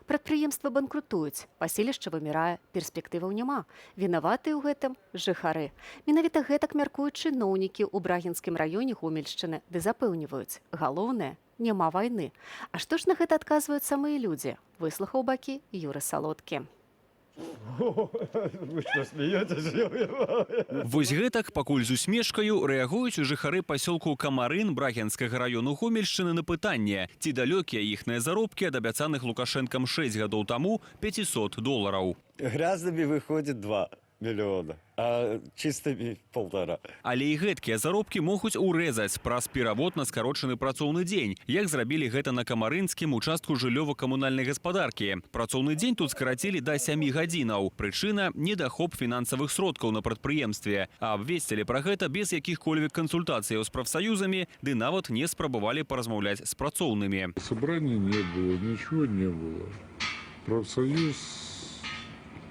Прадпрыемствы банкрутуюць, паселішча вымірае, перспектываў няма. Вінаваты ў гэтым жыхары. Менавіта гэтак мяркуюць чыноўнікі ў Брагінскім раёне Гомельшчыны, ды запэўніваюць: галоўнае, няма вайны. А што ж на гэта адказваюць самыя людзі? Выслухаў бакі Юры Салодкі. Вы что, смеетесь? Вось гэтак, пакуль з усмешкаю, рэагуюць жыхары пасёлку Камарын Брагінскага раёну Гомельшчыны на пытанне, ці далёкія іхныя заробкі ад абяцаных Лукашэнкам 6 гадоў таму 500 долараў. Грязными выходит 2 миллиона, а чистыми 1,5. Але і гэткія заробкі могуць урэзаць праз перавод на скарочаны працоўны дзень, як зрабілі гэта на камарынскім участку жыллёва-камунальнай гаспадаркі. Працоўны дзень тут скарацілі да 7 гадзінаў. Прычына — недахоп фінансавых сродкаў на прадпрыемстве. А абвесцілі пра гэта без якіх-кольвек кансультацыяў з прафсаюзамі, ды нават не спрабавалі паразмаўляць з працоўнымі. Собрания не было, ничего не было. Профсоюз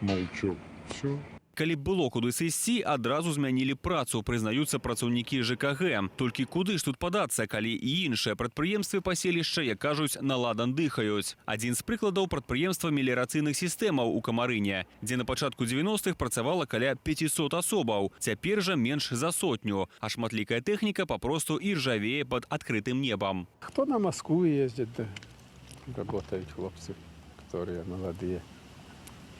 молчок. Все. Калі б было куды сысці, адразу змянілі працу, прызнаюцца працаўнікі ЖКГ. Толькі куды ж тут падацца, калі і іншыя прадпрыемствы паселішча, як кажуць, на ладан дыхаюць? Адзін з прыкладаў — прадпрыемства меліярацыйных сістэмаў у Камарыне, дзе на пачатку 90-х працавала каля 500 асобаў, цяпер жа менш за сотню, а шматлікая тэхніка папросту іржавее пад адкрытым небам. Кто на Москву ездит, да, работают хлопцы, которые молодые.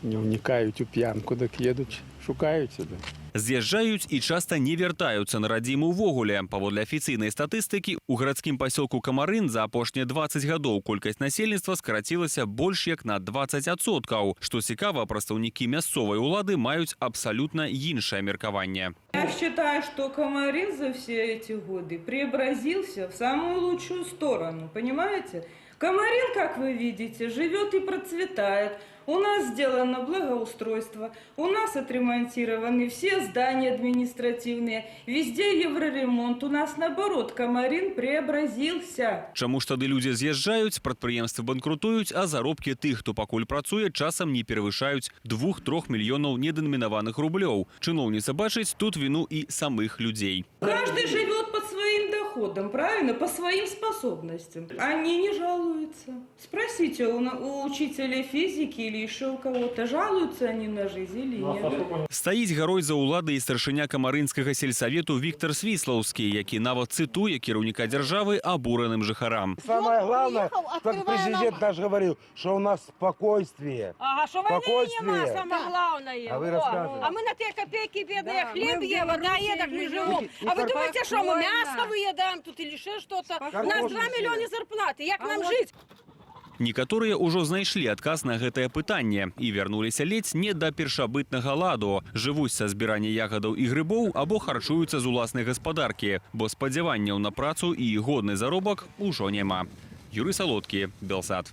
Не вникають у п'янку, так едуть, шукають себе. З'язджаюць і часта не вяртаюцца на радзіму ўвогуле. Паводле афіцыйнай статыстыкі, у гарадскім пасёлку Камарын за апошнія 20 гадоў колькасць насельніцтва скарацілася больш як на 20%. Што цікава, прадстаўнікі мясцовай улады маюць абсалютна іншае меркаванне. Я считаю, что Комарин за все эти годы преобразился в самую лучшую сторону, понимаете? Комарин, как вы видите, живет и процветает. У нас сделано благоустройство, у нас отремонтированы все здания административные, везде евроремонт. У нас, наоборот, Комарин преобразился. Чаму ж тады людзі з'язджаюць, прадпрыемствы банкрутуюць, а заробкі тых, хто пакуль працуе, часам не перавышаюць 2-3 мільёнаў недэнамінаваных рублёў? Чыноўніца бачыць тут віну і самых людзей. Каждый живет под своим доходом, правильно? По своим способностям. Они не жалуются. Спросите у учителя физики или еще у кого-то, жалуются они на жизнь или нет. Стаіць гарой за ўлады і старшыня камарынскага сельсавету Віктор Свіслаўскі, які нават цытуе кіраўніка дзяржавы абураным жыхарам. Самое главное, приехал, как открывая президент наш говорил, что у нас спокойствие. Ага, что войны Спокойствие. нема, самое главное. А вы Во. рассказывайте. А мы на те копейки бедные Да, хлеб мы в ем, одноедок не живем. А вы думаете, что мы мясо выедаем тут или еще что-то? У нас 2 миллиона зарплаты, як нам жить? Некаторыя ўжо знайшлі адказ на гэтае пытанне і вярнуліся ледзь не да першабытнага ладу. Жывуць са збірання ягадаў і грыбоў або харчуюцца з уласнай гаспадаркі, бо спадзяванняў на працу і годны заробак ужо няма. Юры Салодкі, Белсат.